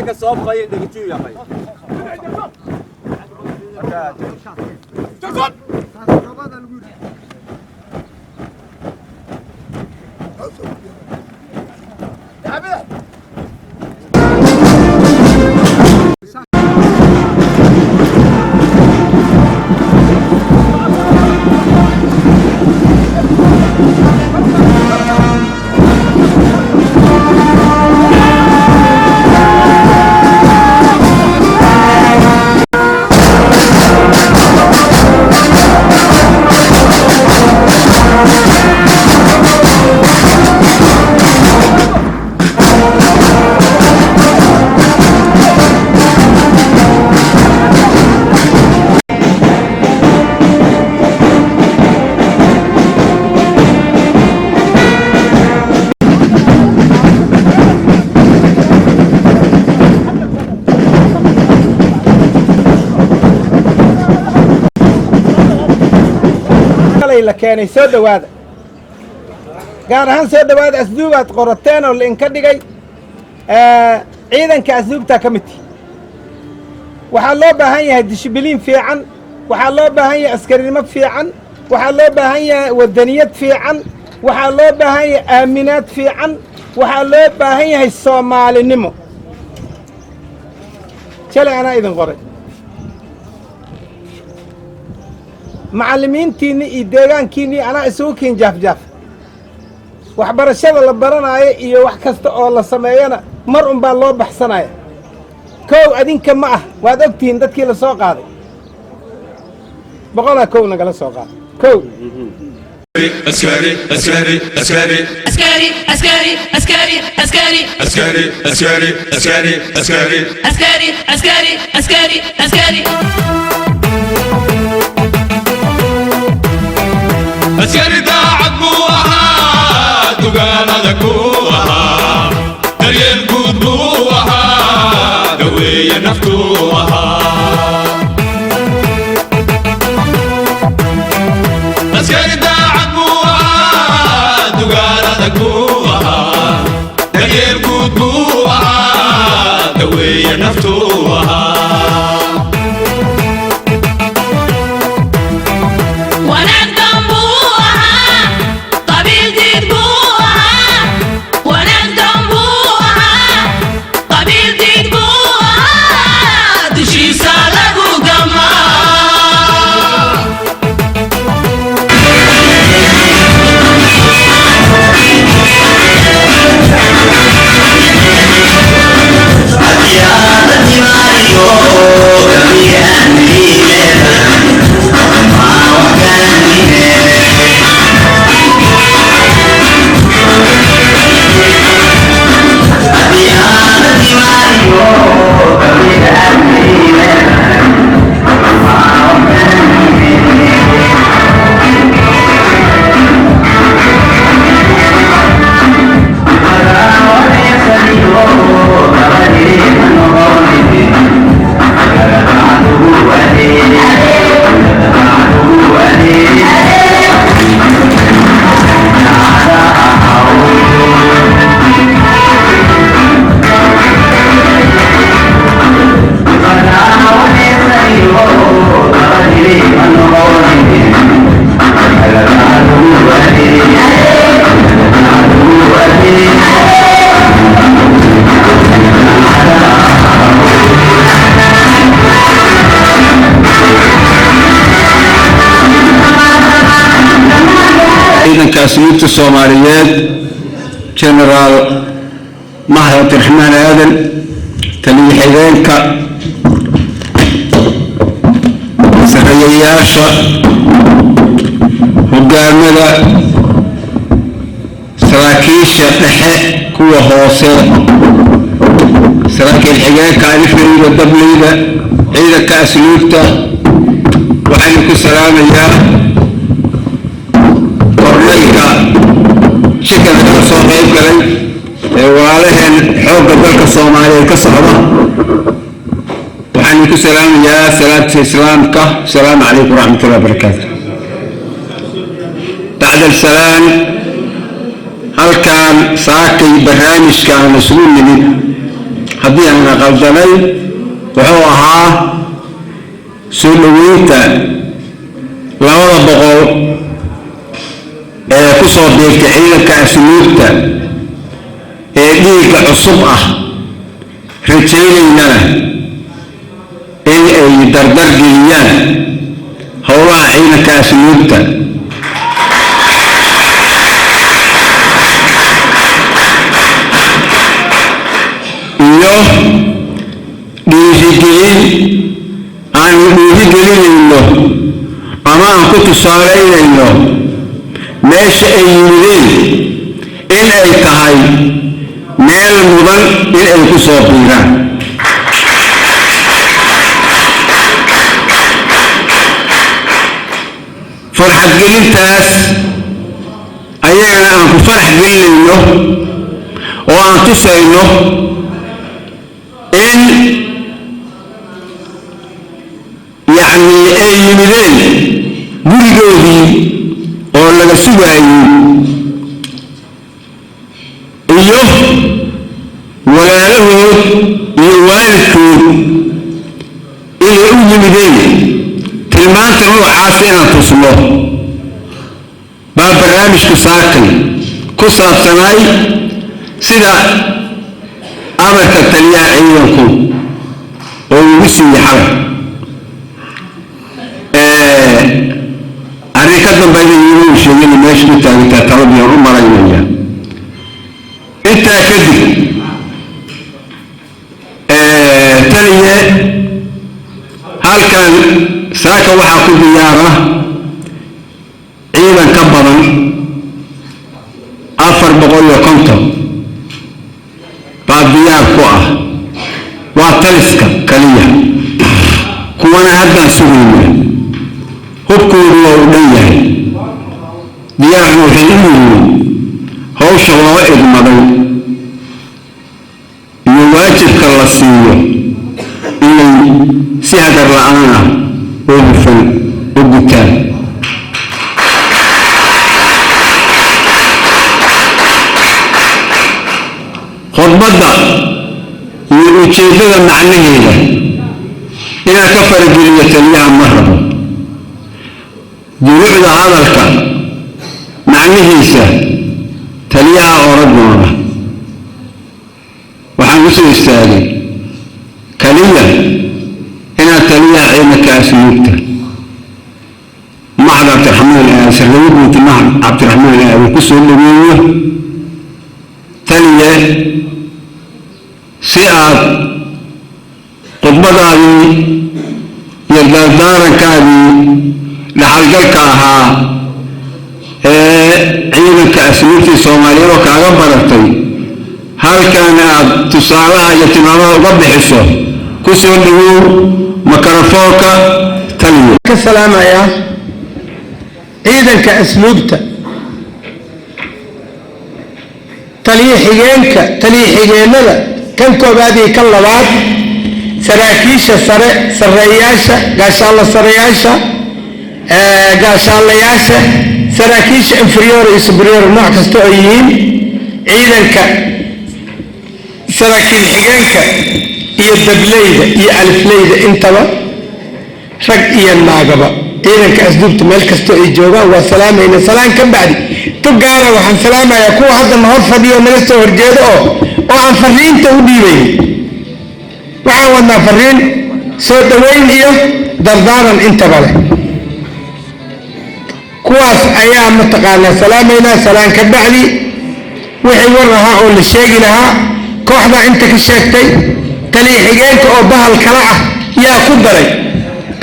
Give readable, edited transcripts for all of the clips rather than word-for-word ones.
Ninka soo faya dhegajuu yaqay. Kalay la keenay. Soo dhowaada, gaar ahaan soo dhowaada. Asduubaad qorateen oo lainka dhigay ciidanka asduubtaa ka mid tihi. Waxaa loo baahan yahay dishibiliin fiican, waxaa loo baahan yahay askarinimo fiican, waxaa loo baahan yahay wadaniyad fiican, waxaa loo baahan yahay aaminaad fiican, waxaa loo baahan yahay soomaalinimo. Shalay anaa idin qoray, macallimiintiinni iyo deegaankiinnii anaa isugu kiin jaafjaaf. Waxbarashada la baranaayo iyo wax kasta oo la sameeyana mar un baa loo baxsanaya. Kow adinka ma ah, waad ogtihiin dadkii la soo qaaday, boqolaa kow nagala soo qaaday kow. Askari, askari, askari. Askari, askari, askari, askari. Askari, askari, askari, askari. Askari, askari, askari, askari. Askari daacad buu ahaa, dugaalada kuu ahaa, daryeel guud buu ahaa, daweeye naftuu ahaa. Askari daacad buu ahaa, dugaalada kuu ahaa, daryeel guud buu ahaa, daweeye naftuu ahaa. Wanaag dan buu ahaa, qabiil diid buu ahaa. Wanaag dan buu ahaa, qabiil diid buu ahaa, dushiisa lagu gamaa. Ciidanka asluubta Soomaaliyeed, Genaraal Mahad Cabdiraxmaan Aadan, taliya xigeenka, sareeyayaasha, hogaamada, saraakiisha dhexe, kuwa hoose, saraakiil xigeenka, alifleyda, dableyda ciidanka asluubta, waxaynu ku salaamayaa korneylka shirka nagala soo qayb galay ee walaalaheen xoogga dalka Soomaaliyeed ka socda. Waxaan ku salaamayaa salaamta islaamka: asalaamu calaykum waraxmatullahi wabarakaatu. Bacda alsalaan, halkan saakay barnaamijka aan isugu nimid Haddii aana qaldanay, wuxuu ahaa soo dhoweynta 200 ee ku soo biirtay ciidanka asluubta ee dhiigga cusub ah, rajaynaynana in ay dardar geliyaan howlaha ciidanka asluubta. Iyo dhiirigelin aanu dhiirigelinayno ama aan ku tusaalaynayno meesha ay yimideen in ay tahay meel mudan in ay ku soo biiraan. Farxadgelintaas ayagana aan ku farax gelinayno oo aan tusayno in yacni ay yimideen gurigoodii oo laga sugaayey, iyo walaalahood iyo waalidkood inay u yimideen, tilmaanta noocaas inaan tusno baa barnaamijku saakay ku saabsanaay, sida amarka taliyaha ciidanku oo ugu siiyey xalay. Arrin ka dambayda iimuu sheegin meesha ku taagantaa taladii u malaynaya. Intaa kadib, taliye, halkan saaka waxaa ku diyaara ciidan ka badan 450 baa diyaar ku ah. Waa taliska kaliya, kuwana haddaan sugayna. Hubkoodu waa u dhan yahay, diyaarna waxay u yihiin hawsha loo idmaday iyo waajibka la siiyo inay si hagar la-aan ah oo hufan u gutaan. Khudbadda iyo ujeeddada macnaheeda inaan ka farageliyo taliyaha ma rabo. Duruucda hadalka macnihiisa taliyaha oran doona. Waxaan u soo istaagay kaliya inaan taliyaha ciidanka asluubta Maxad Cabdiraxmaan Aadan, sarreeye guuti Maxad Cabdiraxmaan Aadan, ku soo dhaweeyo. Taliye, si aad khudbadaadii iyo dardaarankaadii dhaxalgalka ahaa ee ciidanka asluubtii Soomaaliyeed oo kaaga baratay halkan aad tusaalaha iyo tilmaamaha uga bixiso, ku soo dhawow makarafoonka, taliye. Ka salaamayaa ciidanka asluubta, taliye xigeenka, taliye xigeennada kan koobaad iyo kan labaad, saraakiisha sare, sarreeyaasha, gaashaalla sareyaasha, gaashaalayaasha, saraakiisha inferior iyo superior nooc kasta oo yihiin, ciidanka saraakiil xigeenka iyo dableyda iyo alifleyda intaba, rag iyo naagaba, ciidanka asluubta meel kastoo ay joogaan waa salaamayna. Salaan ka bacdi, tu gaara waxaan salaamayaa kuwa hadda na hor fadhiyo, naga soo horjeedo oo aan fariinta u dhiibayn. Waxaan wadnaa fariin soo dhoweyn iyo dardaaran intaba leh. Kuwaas ayaa mataqaanaa salaamaynaa. Salaan ka bacdi, wixii war ahaa oo la sheegi lahaa kooxdaa inta ka sheegtay, taliya xigeenka oo bahal kala ah yaa ku daray.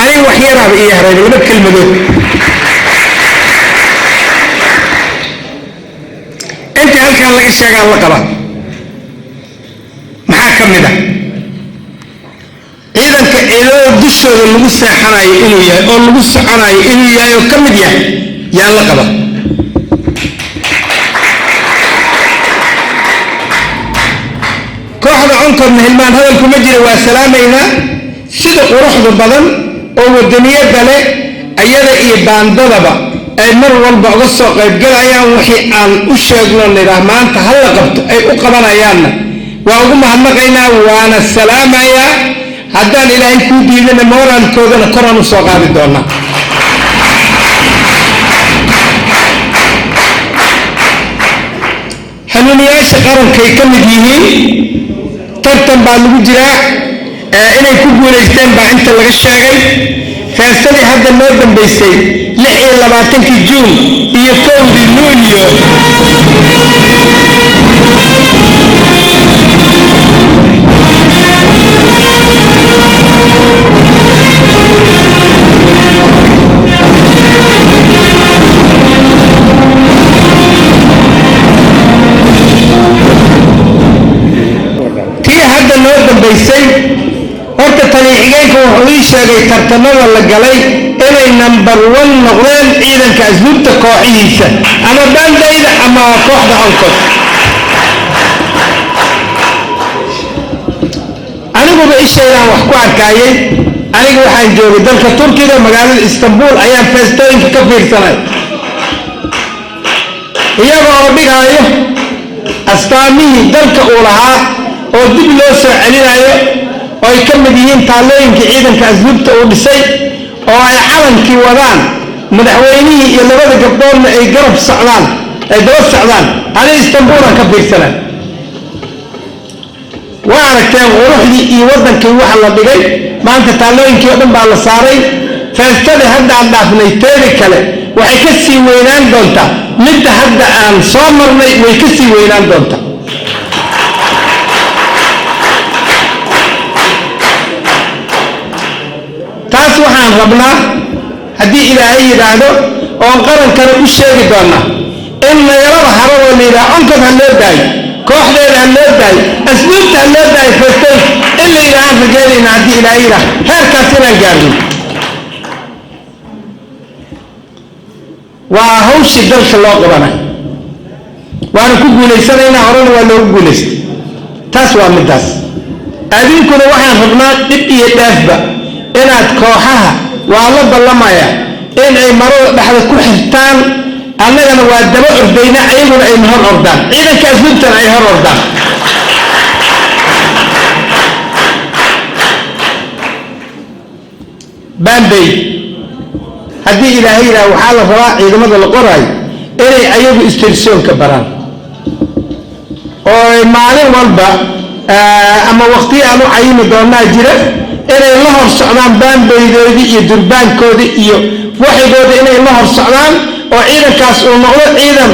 Aniga wax yaraaba ii harayba, laba kelmadood. Intii halkan laga sheegaan la qabaa. Maxaa ka mid ah ciidanka ciidamada dushooda lagu seexanayo inuu yahay oo lagu soconayo inuu yahay oo ka mid yahay yaan la qabaa. Kooxda Onkodna hilmaan hadalku ma jira, waa salaamaynaa sida quruxda badan oo wadaniyadda leh ayada iyo baandadaba ay mar walba uga soo qaybgalayaan. Wixii aan u sheegno nidhaah maanta ha la qabto ay u qabanayaanna Waa ugu mahadnaqaynaa, waana salaamayaa. Haddaan Ilaahay kuu diidana, mooraalkoodana koraan u soo qaadi doonaa. Hanuuniyaasha qarankay ka mid yihiin. Tartan baa lagu jiraa, inay ku guulaysteen baa inta laga sheegay. Feestadii hadda noo dambaysay, 26-kii Juun iyo 1-dii Luulyo, tii hadda noo dambaysay, horta taliya xigeenka wuxuu ii sheegay tartamada la galay inay number one noqdeen ciidanka asluubta kooxihiisa, ama baandayda ama kooxda Onkod. Aniguba ishaydaan wax ku arkaayay. Aniga waxaan joogay dalka Turkiga, magaalada Istanbul, ayaan feestooyinka ka fiirsanay, iyaga oo dhigaayo astaamihii dalka uu lahaa oo dib loo soo celinayo, oo ay ka mid yihiin taallooyinkii ciidanka asluubta uu dhisay, oo ay calankii wadaan, madaxweynihii iyo labada gabdhoodna ay garab socdaan, ay daba socdaan. Aniga Istanbuulaan ka fiirsanay. Waa aragteen quruxdii iyo waddankii waxa la dhigay. Maanta taallooyinkii oo dhan baa la saaray. Feestadii hadda aan dhaafnay, teedi kale waxay ka sii weynaan doontaa midda hadda aan soo marnay, way ka sii weynaan doontaa. Taas waxaan rabnaa, haddii Ilaahay yidhaahdo, oon qarankana u sheegi doonaa, in nagalaba haraboo la yidhaha Onkod ha loo daayo, kooxdeeda ha loo daayo, asluubta ha loo daayo feestooyinka in la yidhahaan rajeynayna, haddii Ilaahay yidhaah, heerkaas inaan gaarno. Waa hawshii dalka loo qabanayo, waana ku guulaysanaynaa, horena waa loogu guulaystay. Taas waa midaas. Adinkuna waxaan rabnaa dhib iyo dhaafba inaad kooxaha waa la ballamaya in ay marada dhexda ku xirtaan. Annagana waa daba ordayna, ayaguna ayna hor ordaan, ciidanka asluubtana ay hor ordaan. Bambay, haddii Ilaahay yidhaha, waxaa la rabaa ciidamada la qoraayo inay ayagu istirsoonka baraan, oo ay maalin walba ama waqtiyo aan u cayimi doonaa jira inay la hor socdaan baambaydoodii iyo durbaankoodii iyo waxigooda, inay la hor socdaan, oo ciidankaas uu noqdo ciidan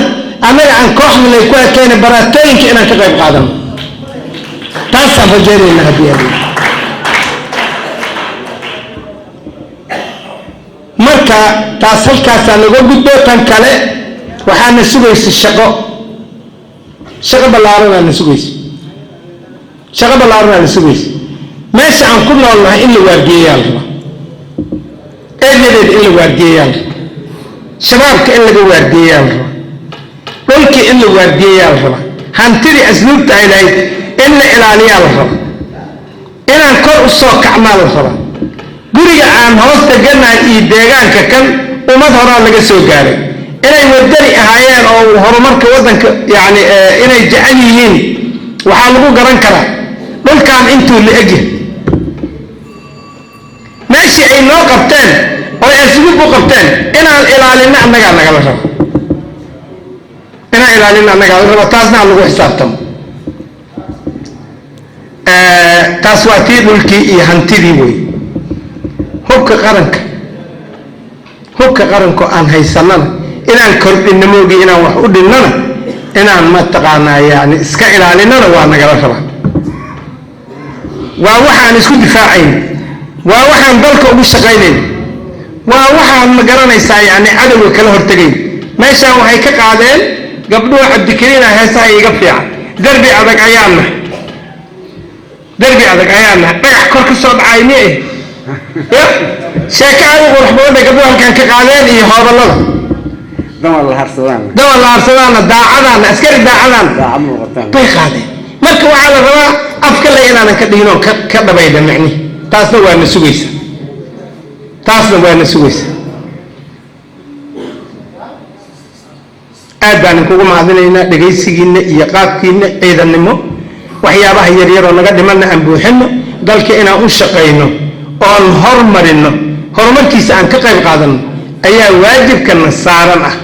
annaga aan kooxda lay ku ekayna, baraatooyinka inaan ka qayb qaadano. Taasaan rajaynayna haddii Alla. Marka taas halkaasaa naga gudbo. Tan kale waxaana sugaysa shaqo, shaqo ballaaranaa na sugaysa, shaqo ballaaranaa na sugaysa. Meesha aan ku noolnahay in la waardiyeyaa la rabaa, eedadeeda in la waardiyeyaa la rabaa, shabaabka in laga waardiyeyaa la rabaa, dhulkii in la waardiyeyaa la rabaa, hantidii asluubta ay lahayd in la ilaaliyaa la rabaa, inaan kor u soo kacnaa la rabaa. Guriga aan hoos deganahay iyo deegaanka kan ummad horaa laga soo gaaray inay wadani ahaayeen oo horumarka waddanka, yacni, inay jecel yihiin waxaa lagu garan karaa dhulkan intuu la egyahay. Meeshii ay noo qabteen oo ay asluub u qabteen inaan ilaalino annagaa nagala raba, inaan ilaalino annagaa la raba. Taasna aan lagu xisaabtamo. Taas waa tii dhulkii iyo hantidii wey. Hubka qaranka, hubka qaranko aan haysanana inaan kordhinno moogi, inaan wax u dhinnana, inaan mataqaanaa, yani, iska ilaalinana waa nagala rabaa. Waa waxaan isku difaacayn, waa waxaan dalka ugu shaqaynayn, waa waxaan, ma garanaysaa, yani, cadowga kala hortegayn. Meeshaan waxay ka qaadeen gabdhuhu Cabdikariina heesaha iiga fiican. Derbi adag ayaan nahay, derbi adag ayaan nahay, dhagax kor ka soo dhacay mi ya. Sheeko aad u qurux badan bay gabdhuhu halkan ka qaadeen iyo hooballada. Dumar la harsadaan. Dumar la harsadaana, daacadaana, askari daacadaan daacad muuqataan bay qaadeen. Marka waxaa la rabaa afka le inaanan ka dhihin oo ka dhabayna micni. Taasna waa na sugaysa, taasna waa na sugaysa. Aad baan kugu mahadinaynaa dhegaysigiinna iyo qaabkiinna ciidannimo. Waxyaabaha yaryaroo naga dhimanna aan buuxinno. Dalka inaan u shaqayno oon hormarino, horumarkiisa aan ka qayb qaadanno ayaa waajibkana saaran ah.